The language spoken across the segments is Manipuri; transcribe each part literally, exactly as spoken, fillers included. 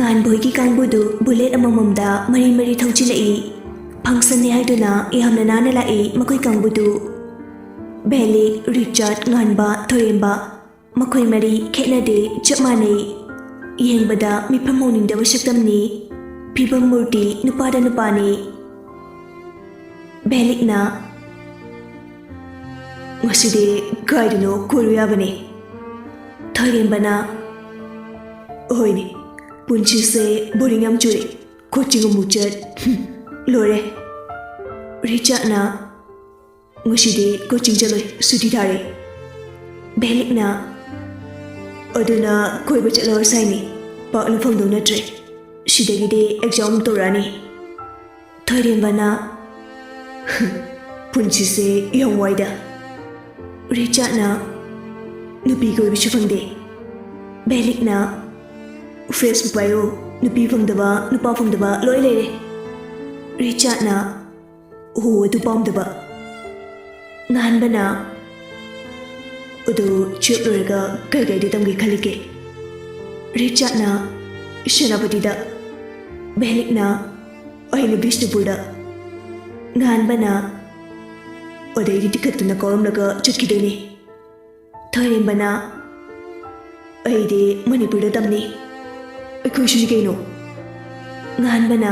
ꯉꯥꯟꯕ ꯍꯣꯏꯒꯤ ꯀꯥꯡꯕꯨꯗꯨ ꯕꯨꯂꯦꯠ ꯑꯃꯃꯝꯗ ꯃꯔꯤ ꯃꯔꯤ ꯊꯧꯖꯤꯜꯂꯛꯏ꯫ ꯐꯪꯁꯟꯅꯤ ꯍꯥꯏꯗꯨꯅ ꯌꯥꯝꯅ ꯅꯥꯟꯅ ꯂꯥꯛꯏ ꯃꯈꯣꯏ ꯀꯥꯡꯕꯨꯗꯨ꯫ ꯚꯦꯂꯤꯛ, ꯔꯤꯆꯥꯔꯗ, ꯉꯥꯟꯕ, ꯊꯣꯏꯔꯦꯝꯕ, ꯃꯈꯣꯏ ꯃꯔꯤ ꯈꯦꯠꯅꯗꯦ, ꯆꯞ ꯃꯥꯟꯅꯩ꯫ ꯌꯦꯡꯕꯗ ꯃꯤꯐꯝ ꯍꯧꯅꯤꯡꯗꯕ ꯁꯛꯇꯝꯅꯤ꯫ ꯐꯤꯕꯝ ꯃꯨꯔꯇꯤ ꯅꯨꯄꯥꯗ ꯅꯨꯄꯥꯅꯤ꯫ ꯚꯦꯂꯤꯛꯅ, "ꯉꯁꯤꯗꯤ ꯀꯥꯏꯗꯅꯣ ꯀꯣꯏꯔꯨ ꯌꯥꯕꯅꯤ?" ꯊꯣꯏꯔꯦꯝꯕꯅ, "ꯍꯣꯏꯅꯦ, ꯄꯨꯟꯁꯤꯁꯦ ꯕꯣꯔꯤꯡ ꯌꯥꯝ ꯆꯨꯔꯦ꯫ ꯀꯣꯆꯤꯡ ꯑꯃꯨꯛ ꯆꯠ, ꯍꯨꯝ, ꯂꯣꯏꯔꯦ꯫" ꯔꯤꯆꯥꯔꯗꯅ, "ꯉꯁꯤꯗꯤ ꯀꯣꯆꯤꯡ ꯆꯠꯂꯣꯏ, ꯁꯨꯇꯤ ꯊꯥꯔꯦ꯫" ꯚꯦꯂꯤꯛꯅ, "ꯑꯗꯨꯅ ꯀꯣꯏꯕ ꯆꯠꯂꯣ ꯍꯥꯏꯅꯤ, ꯄꯥꯛꯅ ꯐꯪꯗꯧ ꯅꯠꯇ꯭ꯔꯦ꯫ ꯁꯤꯗꯒꯤꯗꯤ ꯑꯦꯛꯖꯥꯝ ꯑꯃꯨꯛ ꯇꯧꯔꯛꯑꯅꯤ꯫" ꯊꯣꯏꯔꯦꯝꯕꯅ, "ꯄꯨꯟꯁꯤꯁꯦ ꯌꯥꯝ ꯋꯥꯏꯗ꯫" ꯔꯤꯆꯥꯔꯗꯅ, "ꯅꯨꯄꯤ ꯀꯣꯏꯕꯁꯨ ꯐꯪꯗꯦ꯫" ꯚꯦꯂꯤꯛꯅ, "Facebook ꯄꯥꯏꯌꯣ, ꯅꯨꯄꯤ ꯐꯪꯗꯕ, ꯅꯨꯄꯥ ꯐꯪꯗꯕ ꯂꯣꯏ ꯂꯩꯔꯦ꯫" ꯔꯤꯆꯥꯔꯗꯅ, "ꯑꯣ, ꯑꯗꯨ ꯄꯥꯝꯗꯕ꯫" ꯉꯥꯟꯕꯅ, "ꯑꯗꯨ ꯇꯨꯌꯦꯜꯞ ꯂꯣꯏꯔꯒ ꯀꯩ ꯀꯩꯗ ꯇꯝꯒꯦ ꯈꯜꯂꯤꯒꯦ?" ꯔꯤꯆꯥꯔꯗꯅ, "ꯁꯦꯅꯥꯄꯇꯤꯗ꯫" ꯚꯦꯂꯤꯛꯅ, "ꯑꯩꯅ ꯕꯤꯁꯅꯨꯄꯨꯔꯗ꯫" ꯉꯥꯟꯕꯅ, "ꯑꯗꯩꯗꯤ ꯇꯤꯈꯠꯇꯅ ꯀꯥꯎꯔꯝꯂꯒ ꯆꯠꯈꯤꯗꯣꯏꯅꯤ꯫" ꯊꯣꯏꯔꯦꯝꯕꯅ, "ꯑꯩꯗꯤ ꯃꯅꯤꯄꯨꯔꯗ ꯇꯝꯅꯤ꯫ ꯑꯩꯈꯣꯏꯁꯨꯅꯤ ꯀꯩꯅꯣ꯫" ꯉꯥꯟꯕꯅ,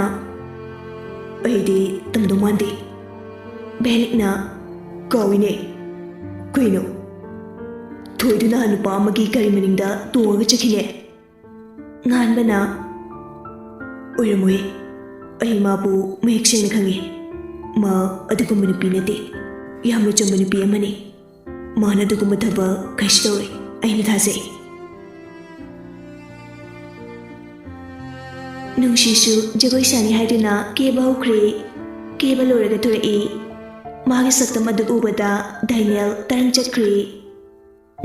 "ꯑꯩꯗꯤ ꯇꯝꯗꯧ ꯃꯥꯟꯗꯦ꯫" ꯚꯦꯂꯤꯛꯅ, "ꯀꯥꯎꯏꯅꯦ꯫ ꯀꯩꯅꯣ? ꯊꯣꯏꯗꯨ ꯅꯍꯥꯟ ꯅꯨꯄꯥ ꯑꯃꯒꯤ ꯒꯥꯔꯤ ꯃꯅꯤꯡꯗ ꯇꯣꯡꯉꯒ ꯆꯠꯈꯤꯅꯦ꯫" ꯉꯥꯟꯕꯅ, "ꯑꯣꯏꯔꯝꯃꯣꯏ꯫ ꯑꯩ ꯃꯥꯕꯨ ꯃꯌꯦꯛ ꯁꯦꯡꯅ ꯈꯪꯉꯤ꯫ ꯃꯥ ꯑꯗꯨꯒꯨꯝꯕ ꯅꯨꯄꯤ ꯅꯠꯇꯦ꯫ ꯌꯥꯝꯅ ꯆꯝꯕ ꯅꯨꯄꯤ ꯑꯃꯅꯤ꯫ ꯃꯥꯅ ꯑꯗꯨꯒꯨꯝꯕ ꯊꯕꯛ ꯀꯩꯁꯨ ꯇꯧꯔꯣꯏ꯫ ꯑꯩꯅ ꯊꯥꯖꯩ꯫" ꯅꯨꯡꯁꯤꯁꯨ ꯖꯒꯣꯏ ꯁꯥꯅꯤ ꯍꯥꯏꯗꯨꯅ ꯀꯦꯕ ꯍꯧꯈ꯭ꯔꯦ꯫ ꯀꯦꯕ ꯂꯣꯏꯔꯒ ꯊꯣꯔꯛꯏ꯫ ꯃꯥꯒꯤ ꯁꯛꯇꯝ ꯑꯗꯨ ꯎꯕꯗ ꯗꯥꯏꯅꯦꯜ ꯇꯔꯪ ꯆꯠꯈ꯭ꯔꯦ꯫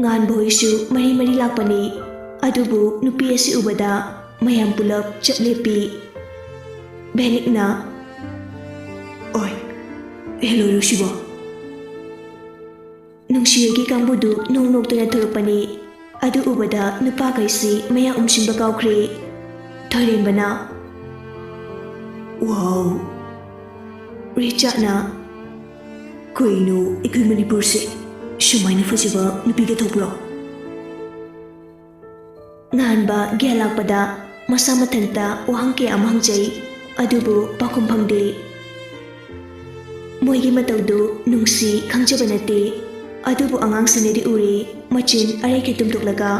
ꯉꯥꯟꯕ ꯍꯣꯏꯁꯨ ꯃꯔꯤ ꯃꯔꯤ ꯂꯥꯛꯄꯅꯤ꯫ ꯑꯗꯨꯕꯨ ꯅꯨꯄꯤ ꯑꯁꯤ ꯎꯕꯗ ꯃꯌꯥꯝ ꯄꯨꯂꯞ ꯆꯞ ꯂꯦꯞꯄꯤ꯫ ꯚꯦꯂꯤꯛꯅ, "ꯑꯣꯏ, ꯍꯦꯜꯂꯣꯏꯔꯣ ꯁꯤꯕꯣ?" ꯅꯨꯡꯁꯤꯔꯒꯤ ꯀꯥꯡꯕꯨꯗꯨ ꯅꯣꯛ ꯅꯣꯛꯇꯨꯅ ꯊꯣꯔꯛꯄꯅꯤ꯫ ꯑꯗꯨ ꯎꯕꯗ ꯅꯨꯄꯥꯈꯩꯁꯤ ꯃꯌꯥ ꯎꯝꯁꯤꯟꯕ ꯀꯥꯎꯈ꯭ꯔꯦ꯫ ꯊꯣꯏꯔꯦꯝꯕꯅ, "ꯋꯥꯎ, ꯔꯤꯆꯥꯔꯗꯅ, ꯀꯩꯅꯣ ꯑꯩꯈꯣꯏ ꯃꯅꯤꯄꯨꯔꯁꯦ ꯁꯨꯃꯥꯏꯅ ꯐꯖꯕ ꯅꯨꯄꯤꯒ ꯊꯣꯛꯄ꯭ꯔꯣ?" ꯉꯥꯟꯕ ꯒ꯭ꯌꯥꯟ ꯂꯥꯛꯄꯗ ꯃꯁꯥ ꯃꯊꯟꯇ ꯋꯥꯍꯪ ꯀꯌꯥ ꯑꯃ ꯍꯪꯖꯩ, ꯑꯗꯨꯕꯨ ꯄꯥꯎꯈꯨꯝ ꯐꯪꯗꯦ꯫ ꯃꯣꯏꯒꯤ ꯃꯇꯧꯗꯨ ꯅꯨꯡꯁꯤ ꯈꯪꯖꯕ ꯅꯠꯇꯦ, ꯑꯗꯨꯕꯨ ꯑꯉꯥꯡꯁꯤꯡꯅꯗꯤ ꯎꯔꯦ, ꯃꯆꯤꯟ ꯑꯔꯩꯈꯩ ꯇꯨꯝꯊꯣꯛꯂꯒ꯫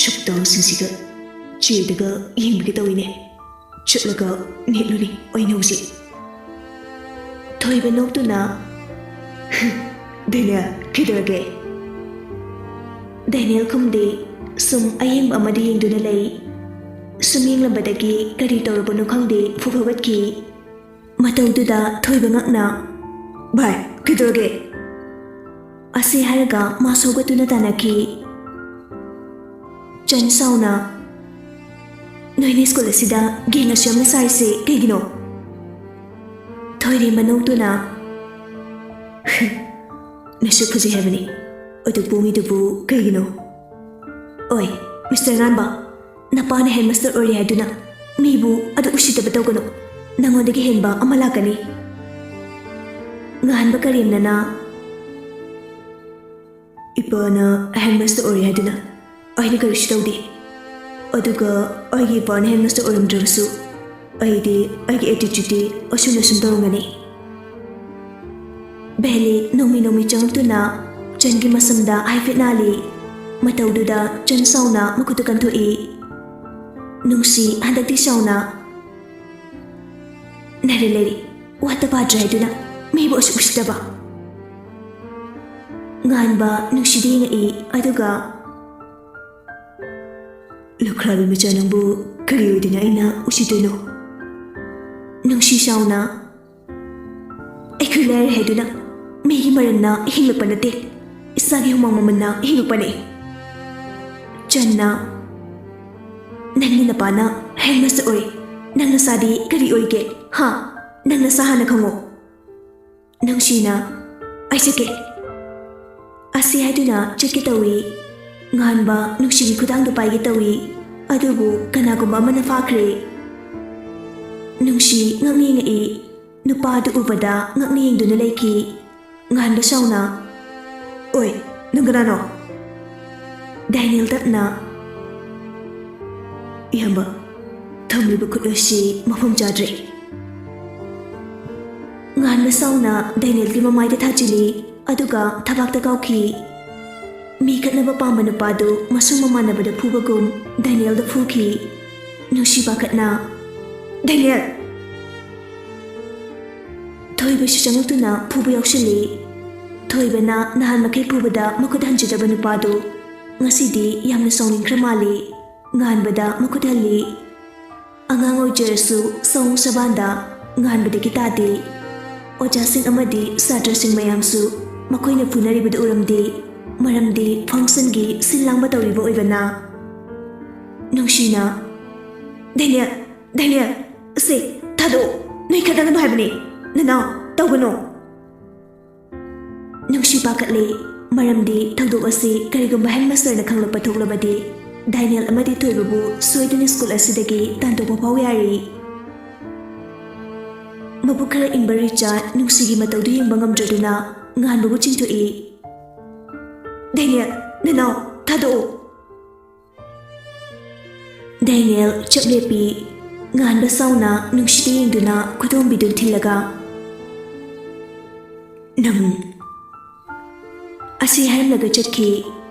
ꯁꯛꯇꯥꯁꯤꯡꯁꯤꯒ ꯆꯦꯗꯒ ꯌꯦꯡꯕꯒꯤ ꯇꯧꯏꯅꯦ꯫ ꯆꯠꯂꯒ ꯅꯦꯠꯂꯨꯅꯤ ꯑꯩꯅ ꯍꯧꯖꯤꯛ꯫ ꯊꯣꯏꯕ ꯅꯣꯛꯇꯨꯅ, "ꯗꯦꯅꯤꯌꯦꯜ, ꯀꯩꯗꯧꯔꯒꯦ?" ꯗꯦꯅꯤꯌꯦꯜ ꯈꯨꯝꯗꯦ꯫ ꯁꯨꯝ ꯑꯌꯦꯡꯕ ꯑꯃꯗ ꯌꯦꯡꯗꯨꯅ ꯂꯩ꯫ ꯁꯨꯝ ꯌꯦꯡꯂꯝꯕꯗꯒꯤ ꯀꯔꯤ ꯇꯧꯔꯕꯅꯣ ꯈꯪꯗꯦ, ꯐꯨꯛ ꯍꯧꯒꯠꯈꯤ꯫ ꯃꯇꯧꯗꯨꯗ ꯊꯣꯏꯕ ꯉꯛꯅ, "ꯚꯥꯏ, ꯀꯩꯗꯧꯔꯒꯦ?" ꯑꯁꯤ ꯍꯥꯏꯔꯒ ꯃꯥꯁꯨ ꯍꯧꯒꯠꯇꯨꯅ ꯇꯥꯟꯅꯈꯤ꯫ ꯆꯟ ꯁꯥꯎꯅ, "ꯅꯣꯏꯅ ꯁ꯭ꯀꯨꯜ ꯑꯁꯤꯗ ꯒꯦꯡ ꯑꯁꯨ ꯌꯥꯝꯅ ꯁꯥꯔꯤꯁꯦ ꯀꯩꯒꯤꯅꯣ?" ꯊꯣꯏꯔꯦꯝꯕ ꯅꯣꯛꯇꯨꯅ, "ꯅꯁꯛ ꯐꯖꯩ ꯍꯥꯏꯕꯅꯤ, ꯑꯗꯨ ꯄꯣꯡꯉꯤꯗꯨꯕꯨ ꯀꯩꯒꯤꯅꯣ?" "ꯑꯣꯏ, ꯃꯤꯁꯇꯔ ꯉꯥꯟꯕ, ꯅꯄꯥꯅ ꯍꯦꯗꯃꯥꯁꯇꯔ ꯑꯣꯏꯔꯦ ꯍꯥꯏꯗꯨꯅ ꯃꯤꯕꯨ ꯑꯗꯨ ꯎꯁꯤꯠꯇꯕ ꯇꯧꯒꯅꯨ꯫ ꯅꯉꯣꯟꯗꯒꯤ ꯍꯦꯟꯕ ꯑꯃ ꯂꯥꯛꯀꯅꯤ꯫" ꯉꯥꯟꯕ ꯀꯔꯦꯝꯅꯅ, "ꯏꯄꯥꯅ ꯍꯦꯗꯃꯥꯁꯇꯔ ꯑꯣꯏꯔꯦ ꯍꯥꯏꯗꯨꯅ ꯑꯩꯅ ꯀꯔꯤꯁꯨ ꯇꯧꯗꯦ꯫ ꯑꯗꯨꯒ ꯑꯩꯒꯤ ꯏꯄꯥꯅ ꯍꯦꯗꯃꯥꯁꯇꯔ ꯑꯣꯏꯔꯝꯗ꯭ꯔꯕꯁꯨ ꯑꯩꯗꯤ ꯑꯩꯒꯤ ꯑꯦꯇꯤꯆꯨꯠꯇꯤ ꯑꯁꯨꯝꯅ ꯁꯨꯝ ꯇꯧꯔꯝꯒꯅꯤ꯫" ꯚꯦꯂꯤ ꯅꯣꯡꯃꯤ ꯅꯣꯡꯃꯤ ꯆꯪꯂꯛꯇꯨꯅ ꯆꯟꯒꯤ ꯃꯁꯝꯗ ꯍꯥꯏꯐꯦꯠ ꯅꯥꯜꯂꯤ꯫ ꯃꯇꯧꯗꯨꯗ ꯆꯟ ꯁꯥꯎꯅ ꯃꯈꯨꯠꯇꯨ ꯀꯟꯊꯣꯛꯏ꯫ ꯅꯨꯡꯁꯤ ꯍꯟꯗꯛꯇꯤ ꯁꯥꯎꯅ, "ꯅꯔꯦ ꯂꯩꯔꯤ, ꯋꯥꯠꯇ ꯄꯥꯗ꯭ꯔꯦ ꯍꯥꯏꯗꯨꯅ ꯃꯤꯕꯨ ꯑꯁꯨꯛ ꯎꯁꯤꯠꯇꯕ?" ꯉꯥꯟꯕ ꯅꯨꯡꯁꯤꯗ ꯌꯦꯡꯉꯛꯏ, ꯑꯗꯨꯒ, "ꯂꯨꯈ꯭ꯔꯥꯕꯤ ꯃꯆꯥ ꯅꯪꯕꯨ ꯀꯔꯤ ꯑꯣꯏꯗꯣꯏꯅꯣ ꯑꯩꯅ ꯎꯁꯤꯠꯇꯣꯏꯅꯣ?" ꯅꯨꯡꯁꯤ ꯁꯥꯎꯅ, "ꯑꯩꯈꯣꯏ ꯂꯥꯏꯔꯩ ꯍꯥꯏꯗꯨꯅ ꯃꯤꯒꯤ ꯃꯔꯟꯅ ꯍꯤꯡꯂꯛꯄ ꯅꯠꯇꯦ, ꯏꯁꯥꯒꯤ ꯍꯨꯃꯥꯡ ꯃꯃꯟꯅ ꯍꯤꯡꯂꯛꯄꯅꯦ꯫" ꯆꯟꯅ, "ꯅꯪꯒꯤ ꯅꯄꯥꯅ ꯍꯦꯗꯃꯥꯁꯇꯔ ꯑꯣꯏ, ꯅꯪ ꯅꯁꯥꯗꯤ ꯀꯔꯤ ꯑꯣꯏꯒꯦ? ꯍꯥ? ꯅꯪ ꯅꯁꯥ ꯍꯥꯟꯅ ꯈꯪꯉꯣ꯫" ꯅꯨꯡꯁꯤꯅ, "ꯑꯩ ꯆꯠꯀꯦ꯫" ꯑꯁꯤ ꯍꯥꯏꯗꯨꯅ ꯆꯠꯀꯦ ꯇꯧꯏ꯫ ꯉꯥꯟꯕ ꯅꯨꯡꯁꯤꯒꯤ ꯈꯨꯗꯥꯡꯗꯨ ꯄꯥꯏꯒꯦ ꯇꯧꯏ꯫ ꯑꯗꯨꯕꯨ ꯀꯅꯥꯒꯨꯝꯕ ꯑꯃꯅ ꯐꯥꯈ꯭ꯔꯦ꯫ ꯅꯨꯡꯁꯤ ꯉꯛꯅ ꯌꯦꯡꯉꯛꯏ꯫ ꯅꯨꯄꯥꯗꯨ ꯎꯕꯗ ꯉꯛꯅ ꯌꯦꯡꯗꯨꯅ ꯂꯩꯈꯤ꯫ ꯉꯥꯟꯕ ꯁꯥꯎꯅ, "ꯑꯣꯏ, ꯅꯪ ꯀꯅꯥꯅꯣ?" ꯗꯥꯏꯅꯦꯜ ꯇꯞꯅ, "ꯏꯌꯥꯝꯕ, ꯊꯝꯂꯤꯕ ꯈꯨꯠ ꯑꯁꯤ ꯃꯐꯝ ꯆꯥꯗ꯭ꯔꯦ꯫" ꯉꯥꯟꯕ ꯁꯥꯎꯅ ꯗꯥꯏꯅꯦꯜꯒꯤ ꯃꯃꯥꯏꯗ ꯊꯥꯖꯤꯜꯂꯤ, ꯑꯗꯨꯒ ꯊꯕꯥꯛꯇ ꯀꯥꯎꯈꯤ꯫ ꯃꯤ ꯈꯠꯅꯕ ꯄꯥꯝꯕ ꯅꯨꯄꯥꯗꯨ ꯃꯁꯨꯡ ꯃꯃꯥꯟꯅꯕꯗ ꯐꯨꯕꯒꯨꯝ ꯗꯥꯏꯅꯦꯜꯗ ꯐꯨꯈꯤ꯫ ꯅꯨꯡꯁꯤ ꯄꯥꯈꯠꯅ, "ꯗꯥꯏꯅꯦꯜ!" ꯊꯣꯏꯕꯁꯨ ꯆꯪꯂꯛꯇꯨꯅ ꯐꯨꯕ ꯌꯥꯎꯁꯤꯜꯂꯤ꯫ ꯊꯣꯏꯕꯅ ꯅꯍꯥꯟ ꯃꯈꯩ ꯐꯨꯕꯗ ꯃꯈꯨꯠ ꯍꯟꯖꯗꯕ ꯅꯨꯄꯥꯗꯨ ꯉꯁꯤꯗꯤ ꯌꯥꯝꯅ ꯁꯥꯎꯅꯤꯡꯈ꯭ꯔ ꯃꯥꯜꯂꯤ꯫ ꯉꯥꯟꯕꯗ ꯃꯈꯨꯠ ꯍꯜꯂꯤ꯫ ꯑꯉꯥꯡ ꯑꯣꯏꯖꯔꯁꯨ ꯁꯑꯣꯡ ꯁꯕꯥꯟꯗ ꯉꯥꯟꯕꯗꯒꯤ ꯇꯥꯗꯦ꯫ ꯑꯣꯖꯥꯁꯤꯡ ꯑꯃꯗꯤ ꯁꯥꯇ꯭ꯔꯁꯤꯡ ꯃꯌꯥꯝꯁꯨ ꯃꯈꯣꯏꯅ ꯐꯨꯅꯔꯤꯕꯗꯨ ꯎꯔꯝꯗꯦ, ꯃꯔꯝꯗꯤ ꯐꯪꯁꯟꯒꯤ ꯁꯤꯜ ꯂꯥꯡꯕ ꯇꯧꯔꯤꯕ ꯑꯣꯏꯕꯅ꯫ ꯅꯨꯡꯁꯤꯅ, "ꯗꯦꯅꯤꯌꯦꯜ, ꯗꯦꯅꯤꯌꯦꯜ, ꯁꯦ, ꯊꯥꯗꯣꯛꯑꯣ꯫ ꯅꯣꯏ ꯈꯠꯅꯒꯅꯨ ꯍꯥꯏꯕꯅꯦ꯫ ꯅꯅꯥꯎ, ꯇꯧꯒꯅꯨ꯫" ꯅꯨꯡꯁꯤ ꯄꯥꯈꯠꯂꯦ, ꯃꯔꯝꯗꯤ ꯊꯧꯗꯣꯛ ꯑꯁꯤ ꯀꯔꯤꯒꯨꯝꯕ ꯍꯦꯗꯃꯥꯁꯇꯔꯅ ꯈꯪꯂꯛꯄ ꯊꯣꯛꯂꯕꯗꯤ ꯗꯥꯏꯅꯦꯜ ꯑꯃꯗꯤ ꯊꯣꯏꯕꯕꯨ ꯁꯣꯏꯗꯅ ꯁ꯭ꯀꯨꯜ ꯑꯁꯤꯗꯒꯤ ꯇꯥꯟꯊꯣꯛꯄ ꯐꯥꯎ ꯌꯥꯔꯤ꯫ ꯃꯕꯨꯛ ꯈꯔ ꯏꯪꯕ ꯔꯤꯆꯥꯔꯗ ꯅꯨꯡꯁꯤꯒꯤ ꯃꯇꯧꯗꯨ ꯌꯦꯡꯕ ꯉꯝꯗ꯭ꯔꯗꯨꯅ ꯉꯥꯟꯕꯕꯨ ꯆꯤꯡꯊꯣꯛꯏ꯫ "ꯗꯥꯏꯅꯦꯜ, ꯅꯅꯥꯎ, ꯊꯥꯗꯣꯛꯑꯣ!" ꯗꯥꯏꯅꯦꯜ ꯆꯞ ꯂꯦꯞꯄꯤ꯫ ꯉꯥꯟꯕ ꯁꯥꯎꯅ ꯅꯨꯡꯁꯤꯗ ꯌꯦꯡꯗꯨꯅ ꯈꯨꯗꯣꯝꯕꯤꯗꯨ ꯊꯤꯜꯂꯒ, "ꯅꯪ꯫" ꯑꯁꯤ ꯍꯥꯏꯔꯝꯂꯒ ꯆꯠꯈꯤ꯫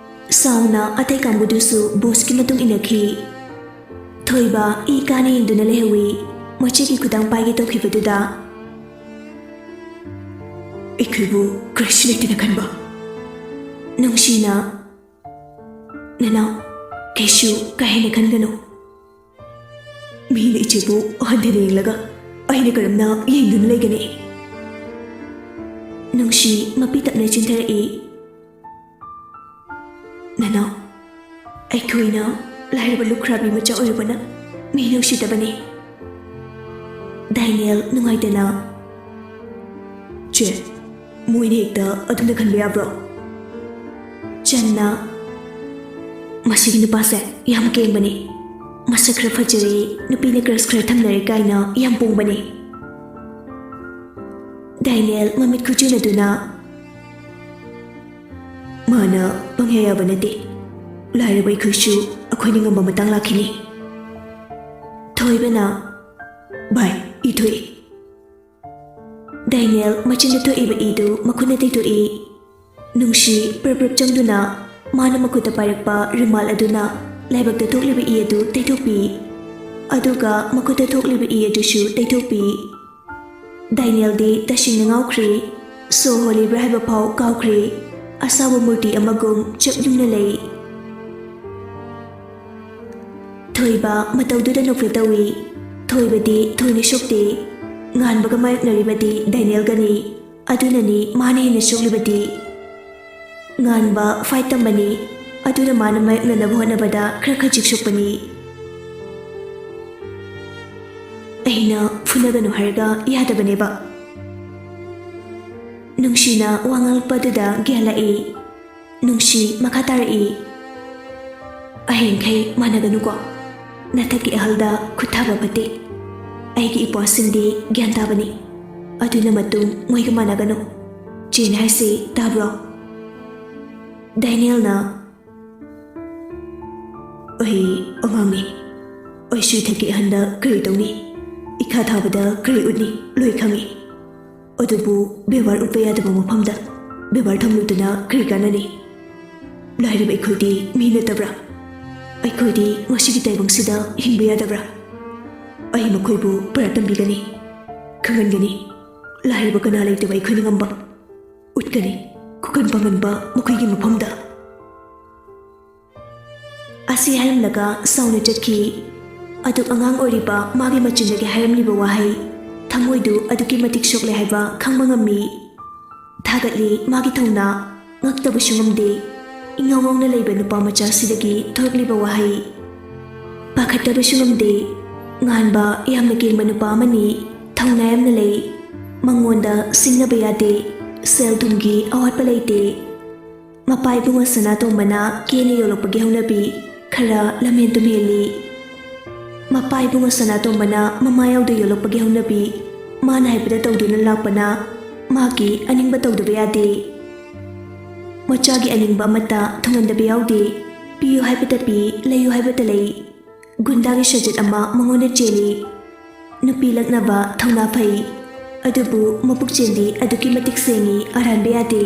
ꯁꯥꯎꯅ ꯑꯇꯩ ꯀꯥꯡꯕꯨꯗꯨꯁꯨ ꯕꯣꯁꯀꯤ ꯃꯇꯨꯡ ꯏꯟꯅꯈꯤ꯫ ꯊꯣꯏꯕ ꯏ ꯀꯥꯅ ꯌꯦꯡꯗꯨꯅ ꯂꯩꯍꯧꯏ꯫ ꯃꯆꯦꯒꯤ ꯈꯨꯗꯥꯡ ꯄꯥꯏꯒꯦ ꯇꯧꯈꯤꯕꯗꯨꯗ, "ꯑꯩꯈꯣꯏꯕꯨ ꯀꯔꯤꯁꯨ ꯂꯩꯇꯦꯅ ꯈꯟꯕ?" ꯅꯨꯡꯁꯤꯅ, "ꯅꯅꯥꯎ, ꯀꯩꯁꯨ ꯀꯥ ꯍꯦꯟꯅ ꯈꯟꯒꯅꯨ꯫ ꯃꯤꯅ ꯏꯆꯦꯕꯨ ꯍꯟꯊꯅ ꯌꯦꯡꯂꯒ ꯑꯩꯅ ꯀꯔꯝꯅ ꯌꯦꯡꯗꯨꯅ ꯂꯩꯒꯅꯤ?" ꯅꯨꯡꯁꯤ ꯃꯄꯤ ꯇꯞꯅ ꯆꯤꯟꯊꯔꯛꯏ꯫ "ꯅꯅꯥꯎ, ꯑꯩꯈꯣꯏꯅ ꯂꯥꯏꯔꯕ ꯂꯨꯈ꯭ꯔꯥꯕꯤ ꯃꯆꯥ ꯑꯣꯏꯔꯨꯕꯅ ꯃꯤ ꯅꯨꯡꯁꯤꯗꯕꯅꯤ꯫" ꯗꯥꯏꯅꯦꯜ ꯅꯨꯡꯉꯥꯏꯇꯅ, "ꯆꯦ, ꯃꯣꯏꯅ ꯍꯦꯛꯇ ꯑꯗꯨꯝꯅ ꯈꯟꯕ ꯌꯥꯕ꯭ꯔꯣ?" ꯆꯟꯅ, "ꯃꯁꯤꯒꯤ ꯅꯨꯄꯥꯁꯦ ꯌꯥꯝ ꯀꯦꯡꯕꯅꯤ꯫ ꯃꯁꯛ ꯈꯔ ꯐꯖꯔꯦ, ꯅꯨꯄꯤꯅ crush ꯈꯔ ꯊꯝꯅꯔꯦ ꯀꯥꯏꯅ ꯌꯥꯝ ꯄꯣꯡꯕꯅꯦ꯫ ꯗꯥꯏꯅꯦꯜ ꯃꯃꯤꯠ ꯈꯨꯆꯤꯟ ꯑꯗꯨꯅ, "ꯃꯥꯅ ꯄꯪꯌꯥ ꯌꯥꯕ ꯅꯠꯇꯦ꯫ ꯂꯥꯏꯔꯕ ꯑꯩꯈꯣꯏꯁꯨ ꯑꯩꯈꯣꯏꯅ ꯉꯝꯕ ꯃꯇꯥꯡ ꯂꯥꯛꯈꯤꯅꯤ꯫" ꯊꯣꯏꯕꯅ, "ꯚꯥꯏ, ꯏ ꯊꯣꯛꯏ꯫" ꯗꯥꯏꯅꯦꯜ ꯃꯆꯤꯟꯗ ꯊꯣꯛꯏꯕ ꯏꯗꯨ ꯃꯈꯨꯠꯅ ꯇꯩꯊꯣꯛꯏ꯫ ꯅꯨꯡꯁꯤ ꯄ꯭ꯔꯞ ꯄ꯭ꯔꯞ ꯆꯪꯗꯨꯅ ꯃꯥꯅ ꯃꯈꯨꯠꯇ ꯄꯥꯏꯔꯛꯄ ꯔꯨꯃꯥꯜ ꯑꯗꯨꯅ ꯂꯥꯏꯕꯛꯇ ꯊꯣꯛꯂꯤꯕ ꯏ ꯑꯗꯨ ꯇꯩꯊꯣꯛꯄꯤ꯫ ꯑꯗꯨꯒ ꯃꯈꯨꯠꯇ ꯊꯣꯛꯂꯤꯕ ꯏ ꯑꯗꯨꯁꯨ ꯇꯩꯊꯣꯛꯄꯤ꯫ ꯗꯥꯏꯅꯦꯜꯗꯤ ꯇꯁꯦꯡꯅ ꯉꯥꯎꯈ꯭ꯔꯦ꯫ ꯁꯣ ꯍꯣꯜꯂꯤꯕ꯭ꯔꯥ ꯍꯥꯏꯕ ꯐꯥꯎ ꯀꯥꯎꯈ꯭ꯔꯦ꯫ ꯑꯁꯥꯕ ꯃꯨꯔꯇꯤ ꯑꯃꯒꯨꯝ ꯆꯞ ꯌꯨꯡꯅ ꯂꯩ꯫ ꯊꯣꯏꯕ ꯃꯇꯧꯗꯨꯗ ꯅꯣꯛꯐꯦꯠ ꯇꯧꯏ꯫ ꯊꯣꯏꯕꯗꯤ ꯊꯣꯏꯅ ꯁꯣꯛꯇꯦ꯫ ꯉꯥꯟꯕꯒ ꯃꯥꯌꯣꯛꯅꯔꯤꯕꯗꯤ ꯗꯥꯏꯅꯦꯜꯒꯅꯤ꯫ ꯑꯗꯨꯅꯅꯤ ꯃꯥꯅ ꯍꯦꯟꯅ ꯁꯣꯛꯂꯤꯕꯗꯤ꯫ ꯉꯥꯟꯕ fight ꯇꯝꯕꯅꯤ꯫ ꯑꯗꯨꯅ ꯃꯥꯅ ꯃꯥꯌꯣꯛꯅꯅꯕ ꯍꯣꯠꯅꯕꯗ ꯈꯔ ꯈꯖꯤꯛ ꯁꯣꯛꯄꯅꯤ꯫ ꯑꯩꯅ ꯐꯨꯅꯒꯅꯨ ꯍꯥꯏꯔꯒ ꯌꯥꯗꯕꯅꯦꯕ꯫ ꯅꯨꯡꯁꯤꯅ ꯋꯥ ꯉꯥꯡꯂꯛꯄꯗꯨꯗ ꯒ꯭ꯌꯥꯟ ꯂꯥꯛꯏ꯫ ꯅꯨꯡꯁꯤ ꯃꯈꯥ ꯇꯥꯔꯛꯏ, "ꯑꯍꯤꯡꯈꯩ ꯃꯥꯟꯅꯒꯅꯨꯀꯣ꯫ ꯅꯊꯛꯀꯤ ꯑꯍꯜꯗ ꯈꯨꯠ ꯊꯥꯕ ꯐꯠꯇꯦ꯫ ꯑꯩꯒꯤ ꯏꯄ꯭ꯋꯥꯁꯤꯡꯗꯤ ꯒ꯭ꯌꯥꯟ ꯇꯥꯕꯅꯤ꯫ ꯑꯗꯨꯅ ꯃꯇꯨꯡ ꯃꯣꯏꯒ ꯃꯥꯟꯅꯒꯅꯨ꯫ ꯆꯦꯅ ꯍꯥꯏꯁꯤ ꯇꯥꯕ꯭ꯔꯣ?" ꯗꯥꯏꯅꯦꯜꯅ, "ꯑꯩ ꯑꯉꯥꯡꯅꯤ꯫ ꯑꯩꯁꯨ ꯏꯊꯛꯀꯤ ꯑꯍꯟꯗ ꯀꯔꯤ ꯇꯧꯅꯤ? ꯏꯈꯥ ꯊꯥꯕꯗ ꯀꯔꯤ ꯎꯠꯅꯤ? ꯂꯣꯏ ꯈꯪꯏ꯫ ꯑꯗꯨꯕꯨ ꯕꯦꯕꯥꯔ ꯎꯠꯄ ꯌꯥꯗꯕ ꯃꯐꯝꯗ ꯕꯦꯕꯥꯔ ꯊꯝꯂꯨꯗꯅ ꯀꯔꯤ ꯀꯥꯟꯅꯅꯤ? ꯂꯥꯏꯔꯕ ꯑꯩꯈꯣꯏꯗꯤ ꯃꯤ ꯅꯠꯇꯕ꯭ꯔꯥ? ꯑꯩꯈꯣꯏꯗꯤ ꯉꯁꯤꯒꯤ ꯇꯥꯏꯕꯪꯁꯤꯗ ꯍꯤꯡꯕ ꯌꯥꯗꯕ꯭ꯔꯥ? ꯑꯩ ꯃꯈꯣꯏꯕꯨ ꯄꯔꯥ ꯇꯝꯕꯤꯒꯅꯤ, ꯈꯪꯍꯟꯒꯅꯤ꯫ ꯂꯥꯏꯔꯕ ꯀꯅꯥ ꯂꯩꯇꯕ ꯑꯩꯈꯣꯏꯅ ꯉꯝꯕ ꯎꯠꯀꯅꯤ, ꯈꯨꯀꯟ ꯄꯥꯡꯒꯟꯕ ꯃꯈꯣꯏꯒꯤ ꯃꯐꯝꯗ꯫" ꯑꯁꯤ ꯍꯥꯏꯔꯝꯂꯒ ꯁꯥꯎꯅ ꯆꯠꯈꯤ꯫ ꯑꯗꯨꯛ ꯑꯉꯥꯡ ꯑꯣꯏꯔꯤꯕ ꯃꯥꯒꯤ ꯃꯆꯤꯟꯗꯒꯤ ꯍꯥꯏꯔꯝꯂꯤꯕ ꯋꯥꯍꯩ, ꯊꯃꯣꯏꯗꯨ ꯑꯗꯨꯛꯀꯤ ꯃꯇꯤꯛ ꯁꯣꯛꯂꯦ ꯍꯥꯏꯕ ꯈꯪꯕ ꯉꯝꯃꯤ꯫ ꯊꯥꯒꯠꯂꯤ ꯃꯥꯒꯤ ꯊꯧꯅꯥ, ꯉꯛꯇꯕꯁꯨ ꯉꯝꯗꯦ꯫ ꯏꯉꯥꯎ ꯉꯥꯎꯅ ꯂꯩꯕ ꯅꯨꯄꯥ ꯃꯆꯥꯁꯤꯗꯒꯤ ꯊꯣꯔꯛꯂꯤꯕ ꯋꯥꯍꯩ꯫ ꯄꯥꯈꯠꯇꯕꯁꯨ ꯉꯝꯗꯦ꯫ ꯉꯥꯟꯕ ꯌꯥꯝꯅ ꯀꯦꯡꯕ ꯅꯨꯄꯥ ꯑꯃꯅꯤ, ꯊꯧꯅꯥ ꯌꯥꯝꯅ ꯂꯩ꯫ ꯃꯉꯣꯟꯗ ꯁꯤꯡꯅꯕ ꯌꯥꯗꯦ꯫ ꯁꯦꯜ ꯊꯨꯝꯒꯤ ꯑꯋꯥꯠꯄ ꯂꯩꯇꯦ꯫ ꯃꯄꯥ ꯏꯕꯨꯡꯉꯣ ꯁꯅꯥꯇꯣꯝꯕꯅ ꯀꯦꯅ ꯌꯣꯛꯂꯛꯄꯒꯤ ꯍꯧꯅꯕꯤ ꯈꯔ ꯂꯝꯍꯦꯟ ꯇꯨꯝꯍꯦꯜꯂꯤ꯫ ꯃꯄꯥ ꯏꯕꯨꯡꯉꯣ ꯁꯅꯥꯇꯣꯝꯕꯅ ꯃꯃꯥ ꯌꯥꯎꯗ ꯌꯣꯛꯂꯛꯄꯒꯤ ꯍꯧꯅꯕꯤ, ꯃꯥꯅ ꯍꯥꯏꯕꯗ ꯇꯧꯗꯨꯅ ꯂꯥꯛꯄꯅ ꯃꯍꯥꯛꯀꯤ ꯑꯅꯤꯡꯕ ꯇꯧꯗꯕ ꯌꯥꯗꯦ꯫ ꯃꯆꯥꯒꯤ ꯑꯅꯤꯡꯕ ꯑꯃꯠꯇ ꯊꯨꯡꯍꯟꯗꯕ ꯌꯥꯎꯗꯦ꯫ ꯄꯤꯌꯨ ꯍꯥꯏꯕꯗ ꯄꯤ, ꯂꯩꯌꯨ ꯍꯥꯏꯕꯗ ꯂꯩ꯫ ꯒꯨꯟꯗꯥꯒꯤ ꯁꯖꯠ ꯑꯃ ꯃꯉꯣꯟꯗ ꯆꯦꯜꯂꯤ꯫ ꯅꯨꯄꯤ ꯂꯛꯅꯕ ꯊꯧꯅꯥ ꯐꯩ, ꯑꯗꯨꯕꯨ ꯃꯄꯨꯛꯆꯦꯜꯗꯤ ꯑꯗꯨꯛꯀꯤ ꯃꯇꯤꯛ ꯁꯦꯡꯉꯤ, ꯑꯔꯥꯟꯕ ꯌꯥꯗꯦ꯫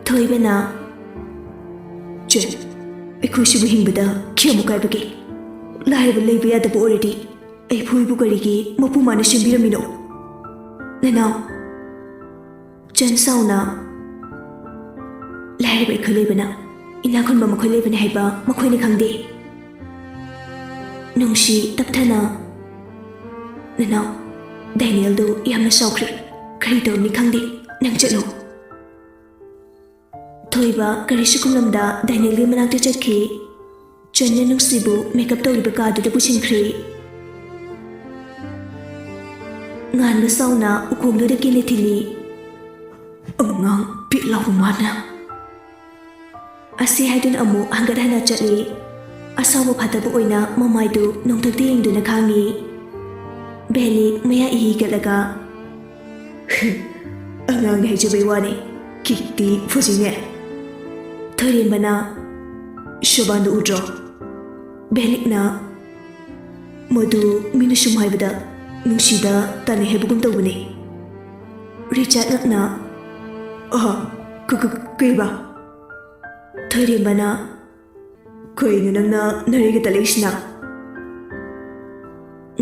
ꯊꯣꯏꯕꯅ, "ꯆꯦ, ꯑꯩꯈꯣꯏꯁꯤꯕꯨ ꯍꯤꯡꯕꯗ ꯀꯌꯥꯃꯨꯛ ꯀꯥꯏꯕꯒꯦ? ꯂꯥꯏꯔꯕ ꯂꯩꯕ ꯌꯥꯗꯕ ꯑꯣꯏꯔꯗꯤ ꯑꯩ ꯐꯨꯏꯕꯨ ꯀꯔꯤꯒꯤ ꯃꯄꯨ ꯃꯥꯅ ꯁꯦꯝꯕꯤꯔꯝꯃꯤꯅꯣ? ꯅꯅꯥꯎ?" ꯆꯟ ꯁꯥꯎꯅ, "ꯂꯥꯏꯔꯕ ꯑꯩꯈꯣꯏ ꯂꯩꯕꯅ ꯏꯅꯥꯛ ꯈꯨꯟꯕ ꯃꯈꯣꯏ ꯂꯩꯕꯅꯤ ꯍꯥꯏꯕ ꯃꯈꯣꯏꯅ ꯈꯪꯗꯦ꯫" ꯅꯨꯡꯁꯤ ꯇꯞꯊꯅ, "ꯅꯅꯥꯎ, ꯗꯥꯏꯅꯦꯜꯗꯨ ꯌꯥꯝꯅ ꯁꯥꯎꯈ꯭ꯔꯦ꯫ ꯀꯔꯤ ꯇꯧꯔꯝꯅꯤ ꯈꯪꯗꯦ꯫ ꯅꯪ ꯆꯠꯂꯣ꯫" ꯊꯣꯏꯕ ꯀꯔꯤꯁꯨ ꯈꯨꯝꯂꯝꯗ ꯗꯥꯏꯅꯦꯜꯒꯤ ꯃꯅꯥꯛꯇ ꯆꯠꯈꯤ꯫ ꯆꯟꯅ ꯅꯨꯡꯁꯤꯕꯨ ꯃꯦꯀꯞ ꯇꯧꯔꯤꯕ ꯀꯥꯗꯨꯗ ꯄꯨꯁꯤꯟꯈ꯭ꯔꯦ꯫ ꯉꯥꯟꯕ ꯁꯥꯎꯅ ꯎꯈꯣꯡꯗꯨꯗ ꯀꯤꯅ ꯊꯤꯜꯂꯤ꯫ "ꯑꯉꯥꯡ ꯄꯤꯛ ꯂꯥꯎꯕ ꯃꯥꯅ꯫" ꯑꯁꯤ ꯍꯥꯏꯗꯨꯅ ꯑꯃꯨꯛ ꯍꯟꯒꯠ ꯍꯟꯗ ꯆꯠꯂꯤ꯫ ꯑꯁꯥꯎꯕ ꯐꯥꯊꯕ ꯑꯣꯏꯅ ꯃꯃꯥꯏꯗꯨ ꯅꯣꯡꯊꯛꯇ ꯌꯦꯡꯗꯨꯅ ꯈꯥꯡꯉꯤ꯫ ꯕꯦꯂꯤ ꯃꯌꯥ ꯏꯍꯤꯒꯠꯂꯒ, "ꯑꯉꯥꯡꯅꯤ ꯍꯥꯏꯖꯕꯩ ꯋꯥꯅꯤ, ꯀꯤꯛꯇꯤ ꯐꯨꯖꯤꯅꯦ꯫" ꯊꯣꯏꯔꯦꯝꯕꯅ, "ꯁꯣꯕꯥꯟꯗꯨ ꯎꯗ꯭ꯔꯣ?" ꯕꯦꯂꯤꯛꯅ, "ꯃꯗꯨ ꯃꯤꯅ ꯁꯨꯝ ꯍꯥꯏꯕꯗ ꯅꯨꯡꯁꯤꯗ ꯇꯥꯟꯅꯩ ꯍꯥꯏꯕꯒꯨꯝ ꯇꯧꯕꯅꯦ꯫" ꯔꯤꯆꯥꯔꯗ ꯉꯛꯅ, "ꯑꯍ, ꯀ-, ꯀ-, ꯀꯩꯕ?" ꯊꯣꯏꯔꯦꯝꯕꯅ, "ꯀꯩꯅꯣ ꯅꯪꯅ ꯅꯔꯩꯒ ꯇꯠꯂꯛꯏꯁꯤꯅ?"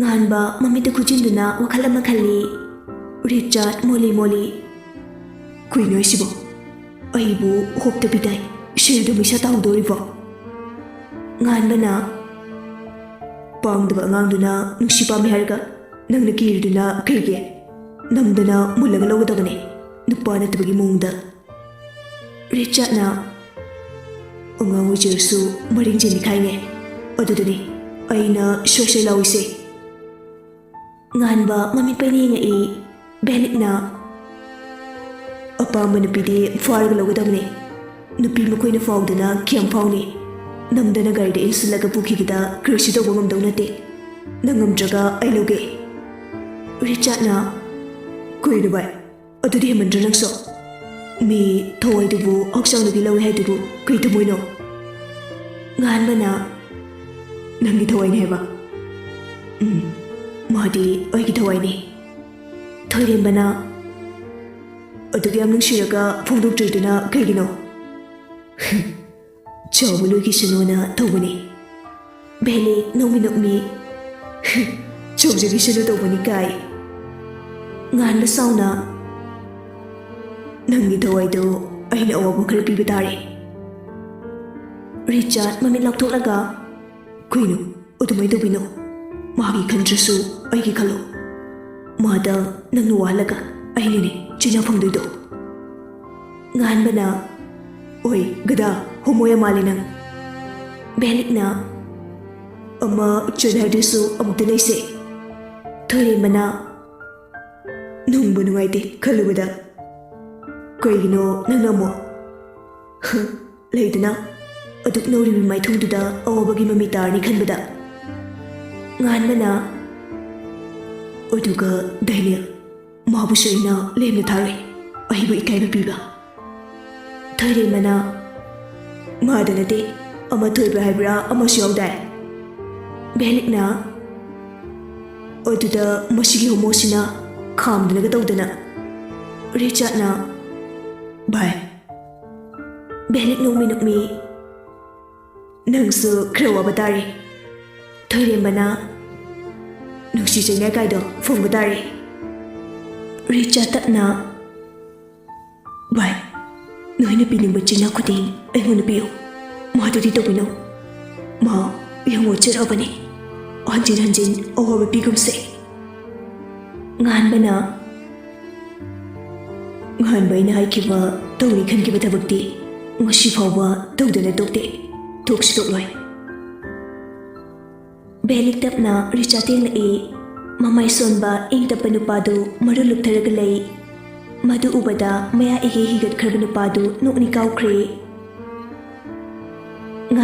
ꯉꯥꯟꯕ ꯃꯃꯤꯠꯇ ꯈꯨꯖꯤꯟꯗꯨꯅ ꯋꯥꯈꯜ ꯑꯃ ꯈꯜꯂꯤ꯫ ꯔꯤꯆꯥꯔꯗ ꯃꯣꯂꯤ ꯃꯣꯂꯤ, "ꯀꯩꯅꯣ ꯍꯥꯏꯁꯤꯕꯣ? ꯑꯩꯕꯨ ꯍꯣꯞꯇꯕꯤꯗ ꯁꯦꯜꯗꯨ ꯃꯩꯁꯥ ꯇꯥꯍꯧꯗꯣꯔꯤꯕꯣ?" ꯉꯥꯟꯕꯅ, "ꯄꯥꯡꯗꯕ ꯑꯉꯥꯡꯗꯨꯅ ꯅꯨꯡꯁꯤ ꯄꯥꯝꯃꯤ ꯍꯥꯏꯔꯒ ꯅꯪꯅ ꯀꯤꯔꯤꯗꯨꯅ ꯀꯩꯒꯤ? ꯅꯝꯗꯅ ꯃꯨꯜꯂꯒ ꯂꯧꯒꯗꯕꯅꯦ, ꯅꯨꯄꯥ ꯅꯠꯇꯕꯒꯤ ꯃꯑꯣꯡꯗ꯫" ꯔꯤꯆꯥꯔꯗꯅ, "ꯑꯉꯥꯡ ꯑꯣꯏꯖꯔꯁꯨ ꯃꯔꯤꯡ ꯆꯦꯟꯅꯤꯈꯥꯏꯅꯦ, ꯑꯗꯨꯗꯅꯤ ꯑꯩꯅ ꯁꯣꯏ ꯁꯣꯏ ꯂꯥꯎꯏꯁꯦ꯫" ꯉꯥꯟꯕ ꯃꯃꯤꯠ ꯄꯩꯅ ꯌꯦꯡꯉꯛꯏ꯫ ꯕꯦꯂꯤꯛꯅ, "ꯑꯄꯥꯝꯕ ꯅꯨꯄꯤꯗꯤ ꯐꯥꯔꯒ ꯂꯧꯒꯗꯕꯅꯤ꯫ ꯅꯨꯄꯤ ꯃꯈꯣꯏꯅ ꯐꯥꯎꯗꯅ ꯀꯌꯥꯝ ꯐꯥꯎꯅꯤ? ꯅꯝꯗꯅ ꯒꯥꯔꯤꯗ ꯏꯟꯁꯤꯜꯂꯒ ꯄꯨꯈꯤꯕꯗ ꯀꯔꯤꯁꯨ ꯇꯧꯕ ꯉꯝꯗꯧ ꯅꯠꯇꯦ꯫ ꯅꯪ ꯉꯝꯗ꯭ꯔꯒ ꯑꯩ ꯂꯧꯒꯦ꯫ ꯔꯤꯆꯥꯔꯗꯅ, "ꯀꯩꯅꯣ ꯚꯥꯏ, ꯑꯗꯨꯗꯤ ꯍꯦꯟꯃꯟꯗ꯭ꯔꯣ ꯅꯪꯁꯨ? ꯃꯤ ꯊꯋꯥꯏꯗꯨꯕꯨ ꯍꯛꯆꯥꯡꯗꯒꯤ ꯂꯧꯏ ꯍꯥꯏꯗꯨꯕꯨ ꯀꯩ ꯊꯃꯣꯏꯅꯣ?" ꯉꯥꯟꯕꯅ, "ꯅꯪꯒꯤ ꯊꯋꯥꯏꯅꯦ ꯍꯥꯏꯕ?" "ꯎꯝ, ꯃꯥꯗꯤ ꯑꯩꯒꯤ ꯊꯋꯥꯏꯅꯦ꯫" ꯊꯣꯏꯔꯦꯝꯕꯅ, "ꯑꯗꯨꯛ ꯌꯥꯝ ꯅꯨꯡꯁꯤꯔꯒ ꯐꯣꯡꯗꯣꯛꯇ꯭ꯔꯤꯗꯨꯅ ꯀꯩꯒꯤꯅꯣ?" "ꯆꯥꯎꯕ ꯂꯣꯏꯈꯤꯁꯅꯨꯅ ꯇꯧꯕꯅꯤ꯫" ꯚꯦꯂꯤ ꯅꯣꯛꯃꯤ ꯅꯣꯛꯃꯤ, "ꯆꯥꯎꯖꯈꯤꯁꯅꯨ ꯇꯧꯕꯅꯤ ꯀꯥꯏ꯫" ꯉꯥꯟꯕ ꯁꯥꯎꯅ, "ꯅꯪꯒꯤ ꯊꯋꯥꯏꯗꯣ ꯑꯩꯅ ꯑꯋꯥꯕ ꯈꯔ ꯄꯤꯕ ꯇꯥꯔꯦ꯫" ꯔꯤꯆꯥꯔꯗ ꯃꯃꯤꯠ ꯂꯥꯎꯊꯣꯛꯂꯒ, "ꯀꯩꯅꯣ? ꯑꯗꯨꯃꯥꯏꯅ ꯇꯧꯕꯤꯅꯣ꯫ ꯃꯥꯒꯤ ꯈꯟꯗ꯭ꯔꯁꯨ ꯑꯩꯒꯤ ꯈꯜꯂꯣ꯫ ꯃꯥꯗ ꯅꯪꯅ ꯋꯥꯍꯜꯂꯒ ꯑꯩꯅꯅꯦ ꯆꯩꯅꯥ ꯐꯪꯗꯣꯏꯗꯣ꯫" ꯉꯥꯟꯕꯅ, "ꯑꯣꯏ, ꯒꯗꯥ, ꯍꯣꯃꯣ ꯌꯥꯝ ꯃꯥꯜꯂꯦ ꯅꯪ꯫" ꯚꯦꯂꯤꯛꯅ, "ꯑꯃ ꯆꯠ ꯍꯥꯏꯗꯨꯁꯨ ꯑꯃꯨꯛꯇ ꯂꯩꯁꯦ꯫" ꯊꯣꯏꯔꯦꯝꯕꯅ, "ꯅꯨꯡꯕꯨ ꯅꯨꯡꯉꯥꯏꯇꯦ ꯈꯜꯂꯨꯕꯗ꯫ ꯀꯩꯒꯤꯅꯣ ꯅꯪꯅ ꯑꯃꯨꯛ?" ꯍ, ꯂꯩꯗꯅ, ꯑꯗꯨꯛ ꯅꯧꯔꯤꯕꯤ ꯃꯥꯏꯊꯣꯡꯗꯨꯗ ꯑꯋꯥꯕꯒꯤ ꯃꯃꯤ ꯇꯥꯔꯅꯤ ꯈꯟꯕꯗ꯫ ꯉꯥꯟꯕꯅ, "ꯑꯗꯨꯒ ꯗꯥꯏꯅꯦꯜ, ꯃꯥꯕꯨꯁꯨ ꯑꯩꯅ ꯂꯦꯝꯅ ꯊꯥꯔꯣꯏ, ꯑꯩꯕꯨ ꯏꯀꯥꯏꯕ ꯄꯤꯕ꯫" ꯊꯣꯏꯔꯦꯝꯕꯅ, "ꯃꯥꯗ ꯅꯠꯇꯦ, ꯑꯃ ꯊꯣꯏꯕ ꯍꯥꯏꯕ꯭ꯔꯥ ꯑꯃꯁꯨ ꯌꯥꯎꯗꯥꯏ?" ꯚꯦꯂꯤꯛꯅ, "ꯑꯗꯨꯗ ꯃꯁꯤꯒꯤ ꯍꯣꯃꯣꯁꯤꯅ ꯈꯥꯝꯗꯅꯒ ꯇꯧꯗꯅ꯫" ꯔꯤꯆꯥꯔꯗꯅ, "ꯚꯥꯏ꯫" ꯚꯦꯂꯤꯛ ꯅꯣꯛꯃꯤ ꯅꯣꯛꯃꯤ, "ꯅꯪꯁꯨ ꯈꯔ ꯋꯥꯕ ꯇꯥꯔꯦ꯫" ꯊꯣꯏꯔꯦꯝꯕꯅ, "ꯅꯨꯡꯁꯤ ꯆꯩꯅꯥꯏ ꯀꯥꯏꯗꯣ ꯐꯣꯡꯕ ꯇꯥꯔꯦ꯫" ꯔꯤꯆꯥꯔꯗ ꯇꯞꯅ, "ꯚꯥꯏ, ꯅꯣꯏꯅ ꯄꯤꯅꯤꯡꯕ ꯆꯩꯅꯥ ꯈꯨꯗꯤꯡ ꯑꯩꯉꯣꯟꯗ ꯄꯤꯌꯨ꯫ ꯃꯥꯗꯨꯗꯤ ꯇꯧꯕꯤꯅꯨ꯫ ꯃꯥ ꯌꯥꯝ ꯋꯥꯖꯔꯕꯅꯤ꯫ ꯍꯟꯖꯤꯟ ꯍꯟꯖꯤꯟ ꯑꯋꯥꯕ ꯄꯤꯒꯨꯝꯁꯦ꯫" ꯉꯥꯟꯕꯅ, "ꯉꯥꯟꯕ ꯑꯩꯅ ꯍꯥꯏꯈꯤꯕ ꯇꯧꯅꯤ ꯈꯟꯈꯤꯕ ꯊꯕꯛꯇꯤ ꯉꯁꯤ ꯐꯥꯎꯕ ꯇꯧꯗꯅ ꯇꯣꯛꯇꯦ꯫ ꯇꯣꯛꯁꯨ ꯇꯣꯛꯂꯣꯏ꯫" ꯚꯦꯂꯤꯛ ꯇꯞꯅ ꯔꯤꯆꯥꯔꯗ ꯌꯦꯡꯂꯛꯏ꯫ ꯃꯃꯥꯏ ꯁꯣꯟꯕ ꯏꯪ ꯇꯞꯄ ꯅꯨꯄꯥꯗꯨ ꯃꯔꯨ ꯂꯨꯞꯊꯔꯒ ꯂꯩ꯫ ꯃꯗꯨ ꯎꯕꯗ ꯃꯌꯥ ꯏꯍꯦ ꯍꯤꯒꯠꯈ꯭ꯔꯕ ꯅꯨꯄꯥꯗꯨ ꯅꯣꯛꯅꯤ ꯀꯥꯎꯈ꯭ꯔꯦ꯫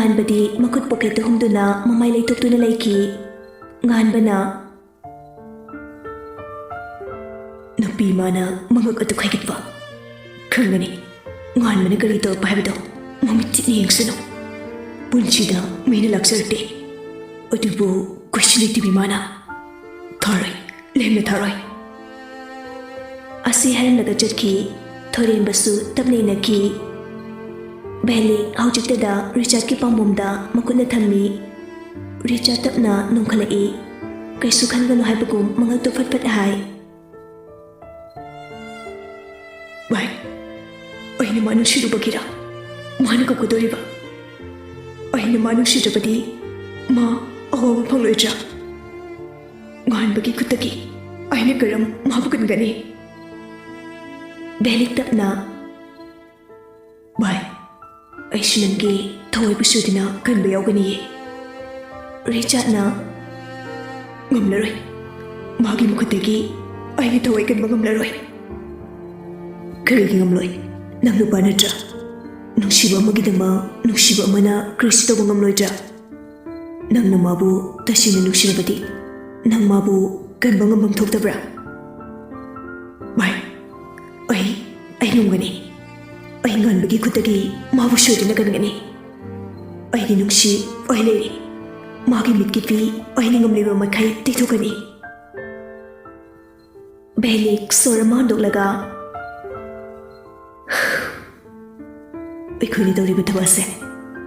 ꯉꯥꯟꯕꯗꯤ ꯃꯈꯨꯠ ꯄꯣꯀꯦꯠꯇ ꯍꯨꯝꯗꯨꯅ ꯃꯃꯥꯏ ꯂꯩꯊꯣꯛꯇꯨꯅ ꯂꯩꯈꯤ꯫ ꯉꯥꯟꯕꯅ, ꯅꯨꯄꯤ ꯃꯥꯅ ꯃꯉꯛ ꯑꯗꯨ ꯈꯥꯏꯒꯠꯄ꯫ ꯈꯪꯒꯅꯤ, ꯉꯥꯟꯕꯅ ꯀꯔꯤ ꯇꯧꯔꯛꯄ ꯍꯥꯏꯕꯗꯣ ꯃꯃꯤꯠ ꯆꯤꯠꯅ ꯌꯦꯡꯁꯅꯨ꯫ ꯄꯨꯟꯁꯤꯗ ꯃꯤꯅ ꯂꯥꯛꯆꯔꯛꯇꯦ, ꯑꯗꯨꯕꯨ ꯀꯣꯏꯁꯤꯜꯂꯤ ꯇꯤꯚꯤ ꯃꯥꯅ꯫ ꯊꯥꯔꯣꯏ, ꯂꯦꯝꯅ ꯊꯥꯔꯣꯏ꯫ ꯑꯁꯤ ꯍꯥꯏꯔꯝꯂꯒ ꯆꯠꯈꯤ꯫ ꯊꯣꯏꯔꯦꯝꯕꯁꯨ ꯇꯞꯅ ꯏꯟꯅꯈꯤ꯫ ꯚꯦꯂꯤ ꯍꯧꯖꯤꯛꯇꯗ ꯔꯤꯆꯥꯔꯗꯀꯤ ꯄꯥꯝꯕꯣꯝꯗ ꯃꯈꯨꯠꯅ ꯊꯝꯃꯤ꯫ ꯔꯤꯆꯥꯔꯗ ꯇꯞꯅ ꯅꯣꯡꯈꯠꯂꯛꯏ꯫ ꯀꯩꯁꯨ ꯈꯟꯒꯅꯨ ꯍꯥꯏꯕꯒꯨꯝ ꯃꯉꯛꯇꯨ ꯐꯠ ꯐꯠ ꯍꯥꯏ꯫ ꯚꯥꯏ, ꯑꯩꯅ ꯃꯥ ꯅꯨꯡꯁꯤꯔꯨꯕꯒꯤꯔ ꯃꯥꯅ ꯀꯞꯀꯗꯧꯔꯤꯕ? ꯑꯩꯅ ꯃꯥ ꯅꯨꯡꯁꯤꯗ꯭ꯔꯕꯗꯤ ꯃꯥ ꯑꯋꯥꯕ ꯐꯪꯂꯣꯏꯗ꯭ꯔꯥ? ꯉꯥꯟꯕꯒꯤ ꯈꯨꯠꯇꯒꯤ ꯑꯩꯅ ꯀꯔꯝ ꯃꯥꯕꯨ ꯀꯟꯒꯅꯤ? ꯚꯦꯂꯤ ꯇꯞꯅ, ꯚꯥꯏ, ꯑꯩꯁꯨ ꯅꯪꯒꯤ ꯊꯋꯥꯏꯕꯨ ꯁꯣꯏꯗꯅ ꯀꯟꯕ ꯌꯥꯎꯒꯅꯤꯌꯦ꯫ ꯔꯤꯆꯥꯔꯗꯅ, ꯉꯝꯂꯔꯣꯏ, ꯃꯥꯒꯤ ꯃꯈꯨꯠꯇꯒꯤ ꯑꯩꯒꯤ ꯊꯋꯥꯏ ꯀꯟꯕ ꯉꯝꯂꯔꯣꯏ꯫ ꯀꯔꯤꯒꯤ ꯉꯝꯂꯣꯏ? ꯅꯪ ꯅꯨꯄꯥ ꯅꯠꯇ꯭ꯔꯥ? ꯅꯨꯡꯁꯤꯕ ꯑꯃꯒꯤꯗꯃꯛ ꯅꯨꯡꯁꯤꯕ ꯑꯃꯅ ꯀꯔꯤꯁꯨ ꯇꯧꯕ ꯉꯝꯂꯣꯏꯗ꯭ꯔꯥ? ꯅꯪꯅ ꯃꯥꯕꯨ ꯇꯁꯦꯡꯅ ꯅꯨꯡꯁꯤꯔꯕꯗꯤ ꯅꯪ ꯃꯥꯕꯨ ꯀꯟꯕ ꯉꯝꯐꯝ ꯊꯣꯛꯇꯕ꯭ꯔꯥ? ꯚꯥꯏ, ꯑꯩ, ꯑꯩ ꯉꯝꯒꯅꯤ꯫ ꯑꯩ ꯉꯥꯟꯕꯒꯤ ꯈꯨꯠꯇꯒꯤ ꯃꯥꯕꯨ ꯁꯣꯏꯗꯅ ꯀꯟꯒꯅꯤ꯫ ꯑꯩꯒꯤ ꯅꯨꯡꯁꯤ ꯑꯩ ꯂꯩꯔꯤ꯫ ꯃꯥꯒꯤ ꯃꯤꯠꯀꯤ ꯄꯤ ꯑꯩꯅ ꯉꯝꯂꯤꯕ ꯃꯈꯩ ꯇꯩꯊꯣꯛꯀꯅꯤ꯫ ꯚꯦꯂꯤ ꯁꯣꯔ ꯑꯃ ꯍꯣꯟꯗꯣꯛꯂꯒ, ꯑꯩꯈꯣꯏꯅ ꯇꯧꯔꯤꯕ ꯊꯕꯛ ꯑꯁꯦ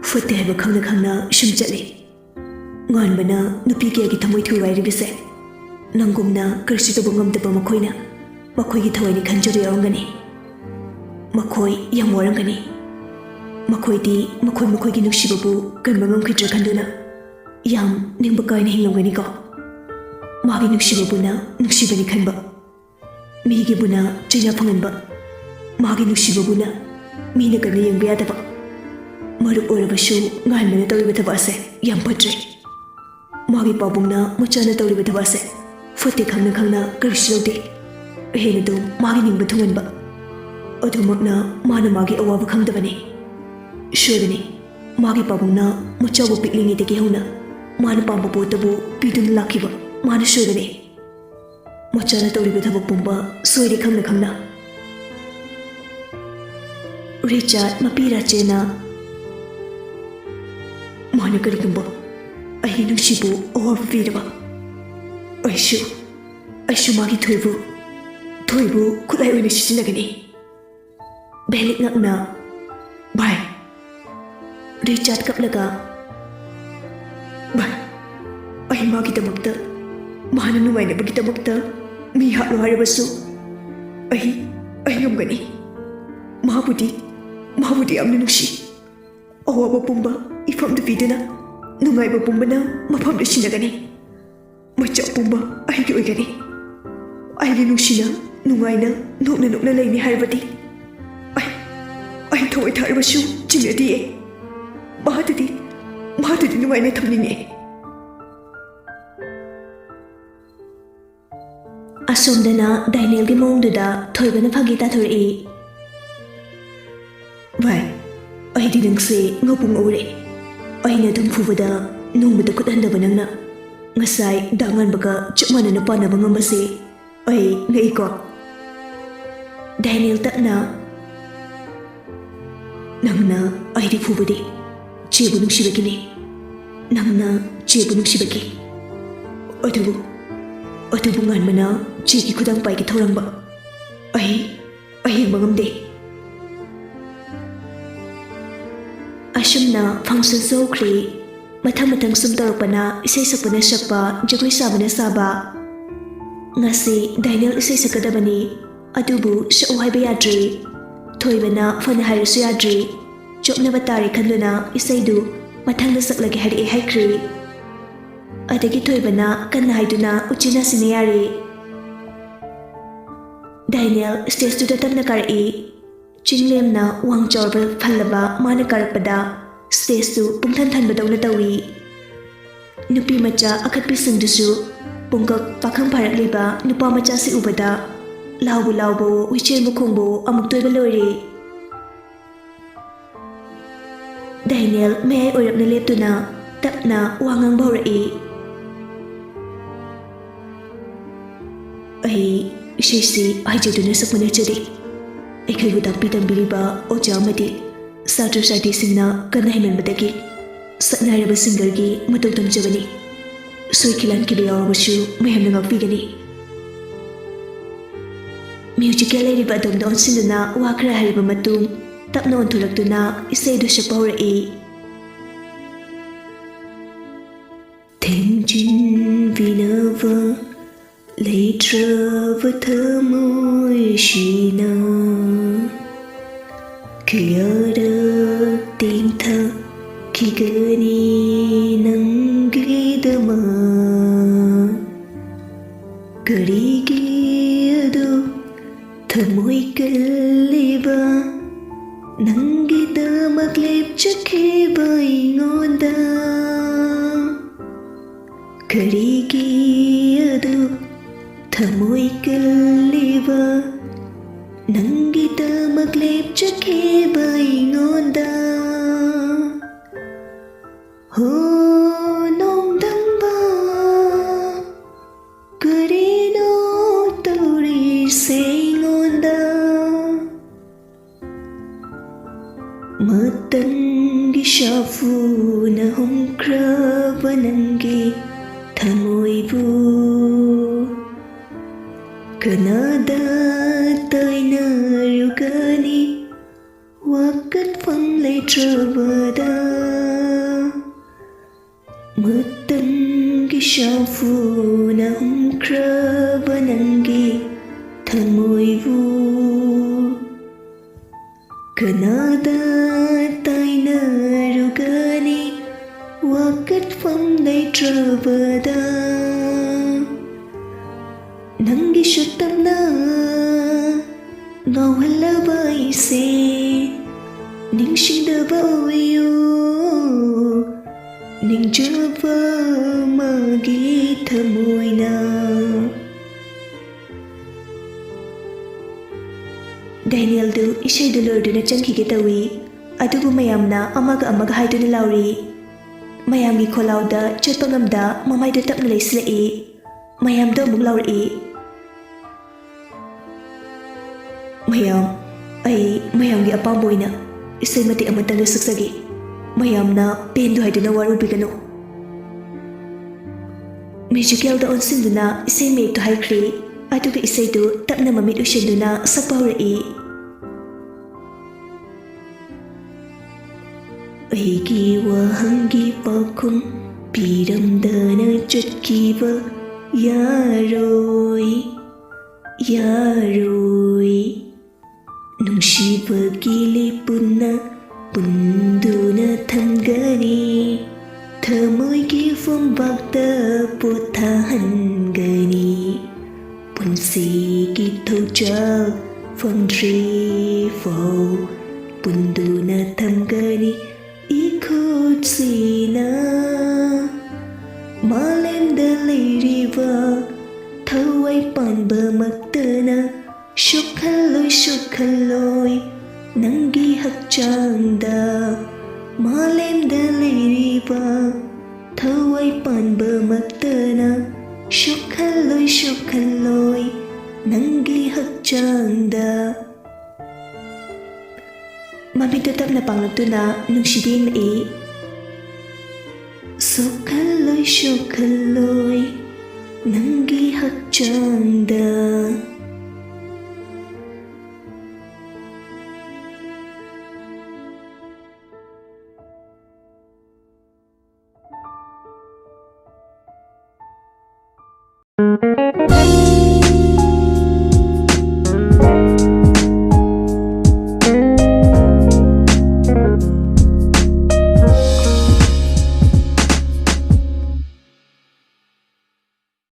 ꯐꯠꯇꯦ ꯍꯥꯏꯕ ꯈꯪꯅ ꯈꯪꯅ ꯁꯨꯝ ꯆꯠꯂꯤ꯫ ꯉꯥꯟꯕꯅ ꯅꯨꯄꯤ ꯀꯌꯥꯒꯤ ꯊꯃꯣꯏ ꯊꯨꯒꯥꯏꯔꯤꯕꯁꯦ ꯅꯪꯒꯨꯝꯅ ꯀꯔꯤꯁꯨ ꯇꯧꯕ ꯉꯝꯗꯕ ꯃꯈꯣꯏꯅ ꯃꯈꯣꯏꯒꯤ ꯊꯋꯥꯏꯅꯤ ꯈꯟꯖꯕ ꯌꯥꯎꯔꯝꯒꯅꯤ꯫ ꯃꯈꯣꯏ ꯌꯥꯝ ꯋꯥꯔꯝꯒꯅꯤ꯫ ꯃꯈꯣꯏꯗꯤ ꯃꯈꯣꯏ ꯃꯈꯣꯏꯒꯤ ꯅꯨꯡꯁꯤꯕꯕꯨ ꯀꯟꯕ ꯉꯝꯈꯤꯗ꯭ꯔꯥ ꯈꯟꯗꯨꯅ ꯌꯥꯝ ꯅꯤꯡꯕ ꯀꯥꯏꯅ ꯍꯤꯡꯂꯝꯒꯅꯤꯀꯣ꯫ ꯃꯥꯒꯤ ꯅꯨꯡꯁꯤꯕꯕꯨꯅ ꯅꯨꯡꯁꯤꯕꯅꯤ ꯈꯟꯕ, ꯃꯤꯒꯤꯕꯨꯅ ꯆꯩꯅ ꯐꯪꯍꯟꯕ꯫ ꯃꯥꯒꯤ ꯅꯨꯡꯁꯤꯕꯕꯨꯅ ꯃꯤꯅ ꯀꯟꯅ ꯌꯦꯡꯕ ꯌꯥꯗꯕ꯫ ꯃꯔꯨꯞ ꯑꯣꯏꯔꯕꯁꯨ ꯉꯥꯟꯕꯅ ꯇꯧꯔꯤꯕ ꯊꯕꯛ ꯑꯁꯦ ꯌꯥꯝ ꯐꯠꯇ꯭ꯔꯦ꯫ ꯃꯥꯒꯤ ꯄꯥꯕꯨꯡꯅ ꯃꯆꯥꯅ ꯇꯧꯔꯤꯕ ꯊꯕꯛ ꯑꯁꯦ ꯐꯠꯇꯦ ꯈꯪꯅ ꯈꯪꯅ ꯀꯔꯤꯁꯨ ꯇꯧꯗꯦ꯫ ꯑꯍꯦꯟ ꯑꯗꯨꯝ ꯃꯥꯒꯤ ꯅꯤꯡꯕ ꯊꯨꯡꯍꯟꯕ꯫ ꯑꯗꯨꯃꯛꯅ ꯃꯥꯅ ꯃꯥꯒꯤ ꯑꯋꯥꯕ ꯈꯪꯗꯕꯅꯤ꯫ ꯁꯣꯏꯕꯅꯤ꯫ ꯃꯥꯒꯤ ꯄꯥꯕꯨꯡꯅ ꯃꯆꯥꯕꯨ ꯄꯤꯛꯂꯤꯉꯩꯗꯒꯤ ꯍꯧꯅ ꯃꯥꯅ ꯄꯥꯝꯕ ꯄꯣꯠꯇꯕꯨ ꯄꯤꯗꯨꯅ ꯂꯥꯛꯈꯤꯕ ꯃꯥꯅ ꯁꯣꯏꯕꯅꯤ꯫ ꯃꯆꯥꯅ ꯇꯧꯔꯤꯕ ꯊꯕꯛ ꯄꯨꯝꯕ ꯁꯣꯏꯔꯦ ꯈꯪꯅ ꯈꯪꯅ꯫ ꯔꯤꯆꯥꯔꯗ ꯃꯄꯤ ꯔꯥꯆꯦꯜꯅ ꯃꯥꯅ ꯀꯔꯤꯒꯨꯝꯕ ꯑꯩꯒꯤ ꯅꯨꯡꯁꯤꯕꯨ ꯑꯋꯥꯕ ꯄꯤꯔꯕ, ꯑꯩꯁꯨ, ꯑꯩꯁꯨ ꯃꯥꯒꯤ ꯊꯣꯏꯕꯨ, ꯊꯣꯏꯕꯨ ꯈꯨꯠꯂꯥꯏ ꯑꯣꯏꯅ ꯁꯤꯖꯤꯟꯅꯒꯅꯤ꯫ ꯚꯦꯂꯤꯛ ꯉꯛꯅ, "ꯚꯥꯏ," ꯔꯤꯆꯥꯔꯗ ꯀꯞꯂꯒ, "ꯚꯥꯏ, ꯑꯩ ꯃꯥꯒꯤꯗꯃꯛꯇ, ꯃꯥꯅ ꯅꯨꯡꯉꯥꯏꯅꯕꯒꯤꯗꯃꯛꯇ ꯃꯤ ꯍꯥꯠꯂꯣ ꯍꯥꯏꯔꯕꯁꯨ ꯑꯩ, ꯑꯩ ꯉꯝꯒꯅꯤ꯫ ꯃꯥꯕꯨꯗꯤ, ꯃꯥꯕꯨꯗꯤ ꯌꯥꯝꯅ ꯅꯨꯡꯁꯤ꯫ ꯑꯋꯥꯕ ꯄꯨꯝꯕ ꯏꯐꯝꯗ ꯄꯤꯗꯨꯅ ꯅꯨꯡꯉꯥꯏꯕ ꯄꯨꯝꯕꯅ ꯃꯐꯝꯗ ꯁꯤꯟꯅꯒꯅꯤ꯫ ꯃꯆꯥ ꯄꯨꯝꯕ ꯑꯩꯒꯤ ꯑꯣꯏꯒꯅꯤ꯫ ꯑꯩꯒꯤ ꯅꯨꯡꯁꯤꯅ ꯅꯨꯡꯉꯥꯏꯅ ꯅꯣꯛꯅ ꯅꯣꯛꯅ ꯂꯩꯅꯤ ꯍꯥꯏꯔꯕꯗꯤ ꯑꯩ, ꯑꯩ ꯊꯋꯥꯏ ꯊꯥꯔꯕꯁꯨ ꯆꯤꯡꯅꯗꯤꯌꯦ꯫ ꯃꯍꯥꯛꯇꯨꯗꯤ, ꯃꯍꯥꯛꯇꯨꯗꯤ ꯅꯨꯡꯉꯥꯏꯅ ꯊꯝꯅꯤꯡꯉꯦ꯫" ꯑꯁꯣꯝꯗꯅ ꯗꯥꯏꯅꯦꯜꯒꯤ ꯃꯑꯣꯡꯗꯨꯗ ꯊꯣꯏꯕꯅ ꯐꯥꯒꯤ ꯇꯥꯊꯣꯔꯛꯏ꯫ "ꯚꯥꯏ, ꯑꯩꯗꯤ ꯅꯪꯁꯦ ꯉꯧꯕ ꯉꯧꯔꯦ꯫ ꯑꯩꯅ ꯑꯗꯨꯝ ꯐꯨꯕꯗ ꯅꯣꯡꯃꯇ ꯈꯨꯠ ꯍꯟꯗꯕ ꯅꯪꯅ ꯉꯁꯥꯏ ꯗꯥ ꯉꯥꯟꯕꯒ ꯆꯞ ꯃꯥꯟꯅꯅ ꯄꯥꯟꯅꯕ ꯉꯝꯕꯁꯦ ꯑꯩ ꯉꯛꯏꯀꯣ꯫" ꯗꯥꯏꯅꯦꯜ ꯇꯞꯅ, "ꯅꯪꯅ ꯑꯩꯗꯤ ꯐꯨꯕꯗꯤ ꯆꯦꯕꯨ ꯅꯨꯡꯁꯤꯕꯒꯤꯅꯤ꯫ ꯅꯪꯅ ꯆꯦꯕꯨ ꯅꯨꯡꯁꯤꯕꯒꯤ꯫ ꯑꯗꯨꯕꯨ, ꯑꯗꯨꯕꯨ ꯉꯥꯟꯕꯅ ꯆꯦꯒꯤ ꯈꯨꯗꯥꯡ ꯄꯥꯏꯒꯦ ꯊꯧꯔꯝꯕ ꯑꯩ, ꯑꯩ ꯌꯦꯡꯕ ꯉꯝꯗꯦ꯫" ꯑꯁꯨꯝꯅ ꯐꯪꯁꯟꯁꯨ ꯍꯧꯈ꯭ꯔꯦ꯫ ꯃꯊꯪ ꯃꯊꯪ ꯁꯨꯝ ꯇꯧꯔꯛꯄꯅ ꯏꯁꯩ ꯁꯛꯄꯅ ꯁꯛꯄ, ꯖꯒꯣꯏ ꯁꯥꯕꯅ ꯁꯥꯕ꯫ ꯉꯁꯤ ꯗꯥꯏꯅꯦꯜ ꯏꯁꯩ ꯁꯛꯀꯗꯕꯅꯤ, ꯑꯗꯨꯕꯨ ꯁꯛꯎ ꯍꯥꯏꯕ ꯌꯥꯗ꯭ꯔꯦ꯫ ꯊꯣꯏꯕꯅ ꯐꯅ ꯍꯥꯏꯔꯁꯨ ꯌꯥꯗ꯭ꯔꯦ꯫ ꯆꯣꯞꯅꯕ ꯇꯥꯔꯦ ꯈꯟꯗꯨꯅ ꯏꯁꯩꯗꯨ ꯃꯊꯪꯗ ꯁꯛꯂꯒꯦ ꯍꯥꯏꯔꯛꯑꯦ ꯍꯥꯏꯈ꯭ꯔꯦ꯫ ꯑꯗꯒꯤ ꯊꯣꯏꯕꯅ ꯀꯟꯅ ꯍꯥꯏꯗꯨꯅ ꯎꯆꯤꯟ ꯅꯥꯆꯤꯟꯅ ꯌꯥꯔꯦ꯫ ꯗꯥꯏꯅꯦꯜ ꯁ꯭ꯇꯦꯖꯇꯨꯗ ꯇꯞꯅ ꯀꯥꯔꯛꯏ꯫ ꯆꯤꯡꯂꯦꯝꯅ ꯋꯥꯡ ꯆꯥꯎꯔꯕ ꯐꯜꯂꯕ ꯃꯥꯅ ꯀꯥꯔꯛꯄꯗ ꯁ꯭ꯇꯦꯖꯇꯨ ꯄꯨꯡꯊꯟ ꯊꯟꯕꯗꯧꯅ ꯇꯧꯏ꯫ ꯅꯨꯄꯤ ꯃꯆꯥ ꯑꯈꯠꯄꯤꯁꯤꯡꯗꯨꯁꯨ ꯄꯨꯡꯀꯛ ꯄꯥꯈꯪ ꯐꯥꯔꯛꯂꯤꯕ ꯅꯨꯄꯥ ꯃꯆꯥꯁꯤ ꯎꯕꯗ ꯂꯥꯎꯕꯨ ꯂꯥꯎꯕꯋꯣ, ꯎꯏꯆꯦꯟꯕꯨ ꯈꯣꯡꯕꯋꯣ ꯑꯃꯨꯛꯇ ꯑꯣꯏꯕ ꯂꯣꯏꯔꯦ꯫ ꯗꯦꯅꯤꯌꯦꯜ ꯃꯌꯥꯏ ꯑꯣꯏꯔꯞꯅ ꯂꯦꯞꯇꯨꯅ ꯇꯞꯅ ꯋꯥ ꯉꯥꯡꯕ ꯍꯧꯔꯛꯏ꯫ ꯑꯩ ꯏꯁꯩꯁꯤ ꯍꯩꯖꯗꯨꯅ ꯁꯛꯄ ꯅꯠꯆꯗꯦ꯫ ꯑꯩꯈꯣꯏꯕꯨ ꯇꯥꯛꯄꯤ ꯇꯝꯕꯤꯔꯤꯕ ꯑꯣꯖꯥ ꯑꯃꯗꯤ ꯁꯥꯇ꯭ꯔ ꯁꯥꯇ꯭ꯔꯤꯁꯤꯡꯅ ꯀꯟꯅ ꯍꯩꯃꯟꯕꯗꯒꯤ ꯁꯛꯅꯥꯏꯔꯕ ꯁꯤꯡꯒꯔꯒꯤ ꯃꯇꯧ ꯇꯝꯖꯕꯅꯤ꯫ ꯁꯣꯏꯈꯤ ꯂꯥꯟꯈꯤꯕ ꯌꯥꯎꯔꯕꯁꯨ ꯃꯌꯥꯝꯅ ꯉꯥꯛꯄꯤꯒꯅꯤ꯫ ꯃ꯭ꯌꯨꯖꯤꯛꯀꯦꯜ ꯂꯩꯔꯤꯕ ꯑꯗꯣꯝꯗ ꯑꯣꯟꯁꯤꯟꯗꯨꯅ ꯋꯥ ꯈꯔ ꯍꯥꯏꯔꯕ ꯃꯇꯨꯡ, ꯇꯞꯅ ꯑꯣꯟꯊꯣꯔꯛꯇꯨꯅ ꯏꯁꯩꯗꯨ ꯁꯛꯄ ꯍꯧꯔꯛꯏ꯫ ꯊꯦꯝꯖꯤꯟꯕꯤꯅꯕ ꯂꯩꯇ꯭ꯔꯕ ꯊꯃꯣꯏꯁꯤꯅ ꯀꯌꯥꯔꯛ ꯇꯦꯡꯊꯈꯤꯒꯅꯤ ꯅꯪꯒꯤꯗꯃꯛ? ꯀꯔꯤꯒꯤ ꯑꯗꯨ ꯊꯃꯣꯏ ꯀꯜꯂꯤꯕ ꯅꯪꯒꯤꯗꯃꯛ ꯂꯦꯞꯆꯈꯤꯕ ꯑꯩꯉꯣꯟꯗ? ꯀꯔꯤꯒꯤ ꯑꯗꯨ ꯊꯃꯣꯏ ꯀꯜꯂꯤꯕ ꯅꯪꯒꯤꯗꯃꯛ ꯂꯦꯞꯆꯈꯤꯕ ꯑꯩꯉꯣꯟꯗ? ꯍꯣ ꯅꯣꯡꯗꯝꯕ, ꯀꯔꯤꯅꯣ ꯇꯧꯔꯤꯁꯦ ꯑꯩꯉꯣꯟꯗ? ꯃꯇꯝꯒꯤ ꯁꯥꯐꯨꯅ ꯍꯨꯝꯈ꯭ꯔꯕ ꯅꯪꯒꯤ ꯊꯃꯣꯏꯕꯨ ꯀꯅꯥꯗ ꯇꯥꯏꯅꯔꯨꯒꯅꯤ ꯋꯥꯀꯠꯐꯝ ꯂꯩꯇ꯭ꯔꯕꯗ? ꯃꯇꯝꯒꯤ ꯁꯥꯐꯨꯅ ꯍꯨꯝꯈ꯭ꯔꯕ ꯅꯪꯒꯤ ꯊꯃꯣꯏꯕꯨ ꯀꯅꯥꯗ ꯇꯥꯏꯅꯔꯨꯒꯅꯤ ꯋꯥꯀꯠꯐꯝ ꯂꯩꯇ꯭ꯔꯕꯗ? ꯅꯪꯒꯤ ꯁꯛꯇꯝꯅ ꯉꯥꯎꯍꯜꯂꯕ ꯑꯩꯁꯦ ꯅꯤꯡꯁꯤꯡꯗꯕ ꯑꯣꯏꯌꯨ, ꯅꯤꯡꯖꯕ ꯃꯥꯒꯤ ꯊꯃꯣꯏꯅ꯫ ꯗꯦꯅꯤꯌꯦꯜꯗꯨ ꯏꯁꯩꯗꯨ ꯂꯣꯏꯗꯨꯅ ꯆꯪꯈꯤꯒꯦ ꯇꯧꯏ꯫ ꯑꯗꯨꯕꯨ ꯃꯌꯥꯝꯅ ꯑꯃꯒ ꯑꯃꯒ ꯍꯥꯏꯗꯨꯅ ꯂꯥꯎꯔꯤ꯫ ꯃꯌꯥꯝꯒꯤ ꯈꯣꯜꯂꯥꯎꯗ ꯆꯠꯄ ꯉꯝꯗ ꯃꯃꯥꯏꯗꯨ ꯇꯞꯅ ꯂꯩꯁꯤꯜꯂꯛꯏ꯫ ꯃꯌꯥꯝꯗꯣ ꯑꯃꯨꯛ ꯂꯥꯎꯔꯛꯏ꯫ ꯃꯌꯥꯝ, ꯑꯩ ꯃꯌꯥꯝꯒꯤ ꯑꯄꯥꯝꯕ ꯑꯣꯏꯅ ꯏꯁꯩ ꯃꯇꯦꯛ ꯑꯃꯇꯪꯒ ꯁꯛꯆꯒꯦ꯫ ꯃꯌꯥꯝꯅ ꯄꯦꯟꯗꯨ ꯍꯥꯏꯗꯨꯅ ꯋꯥꯔꯧꯕꯤꯒꯅꯨ꯫ ꯃ꯭ꯌꯨꯖꯤꯀꯦꯜꯗ ꯑꯣꯟꯁꯤꯟꯗꯨꯅ ꯏꯁꯩ ꯃꯌꯦꯛꯇꯨ ꯍꯥꯏꯈ꯭ꯔꯦ꯫ ꯑꯗꯨꯒ ꯏꯁꯩꯗꯨ ꯇꯞꯅ ꯃꯃꯤꯠ ꯎꯏꯁꯤꯟꯗꯨꯅ ꯁꯛꯄ ꯍꯧꯔꯛꯏ꯫ ꯑꯩꯒꯤ ꯋꯥꯍꯪꯒꯤ ꯄꯥꯎꯈꯨꯝ ꯄꯤꯔꯝꯗꯅ ꯆꯠꯈꯤꯕ ꯌꯥꯔꯣꯏ, ꯌꯥꯔꯣꯏ꯫ ꯅꯨꯡꯁꯤꯕꯒꯤ ꯂꯤꯄꯨꯟꯅ ꯄꯨꯟꯗꯨꯅ ꯊꯝꯒꯅꯤ, ꯊꯃꯣꯏꯒꯤ ꯐꯝꯕꯥꯛꯇ ꯄꯣꯊꯥꯍꯟꯒꯅꯤ꯫ ꯄꯨꯟꯁꯤꯒꯤ ꯊꯧꯖꯥꯜ ꯐꯪꯗ꯭ꯔꯤꯐꯥꯎ ꯄꯨꯟꯗꯨꯅ ꯊꯝꯒꯅꯤ ꯏꯈꯨꯠꯁꯤꯅ꯫ ꯃꯥꯂꯦꯝꯗ ꯂꯩꯔꯤꯕ ꯊꯋꯥꯏ ꯄꯥꯟꯕꯃꯛꯇꯅ ꯁꯣꯛꯍꯜꯂꯣꯏ, ꯁꯣꯛꯍꯜꯂꯣꯏ ꯅꯪꯒꯤ ꯍꯛꯆꯥꯡꯗ꯫ ꯃꯥꯂꯦꯝꯗ ꯂꯩꯔꯤꯕ ꯊꯋꯥꯏ ꯄꯥꯟꯕꯃꯛꯇꯅ ꯁꯣꯛꯍꯜꯂꯣꯏ, ꯁꯣꯛꯍꯜꯂꯣꯏ ꯅꯪꯒꯤ ꯍꯛꯆꯥꯡꯗ꯫ ꯃꯃꯤꯠꯇꯨ ꯇꯞꯅ ꯄꯥꯡꯂꯛꯇꯨꯅ ꯅꯨꯡꯁꯤꯗꯦ ꯌꯦꯡꯂꯛꯏ꯫ ꯁꯣꯛꯍꯜꯂꯣꯏ, ꯁꯣꯛꯍꯜꯂꯣꯏ ꯅꯪꯒꯤ ꯍꯛꯆꯥꯡꯗ꯫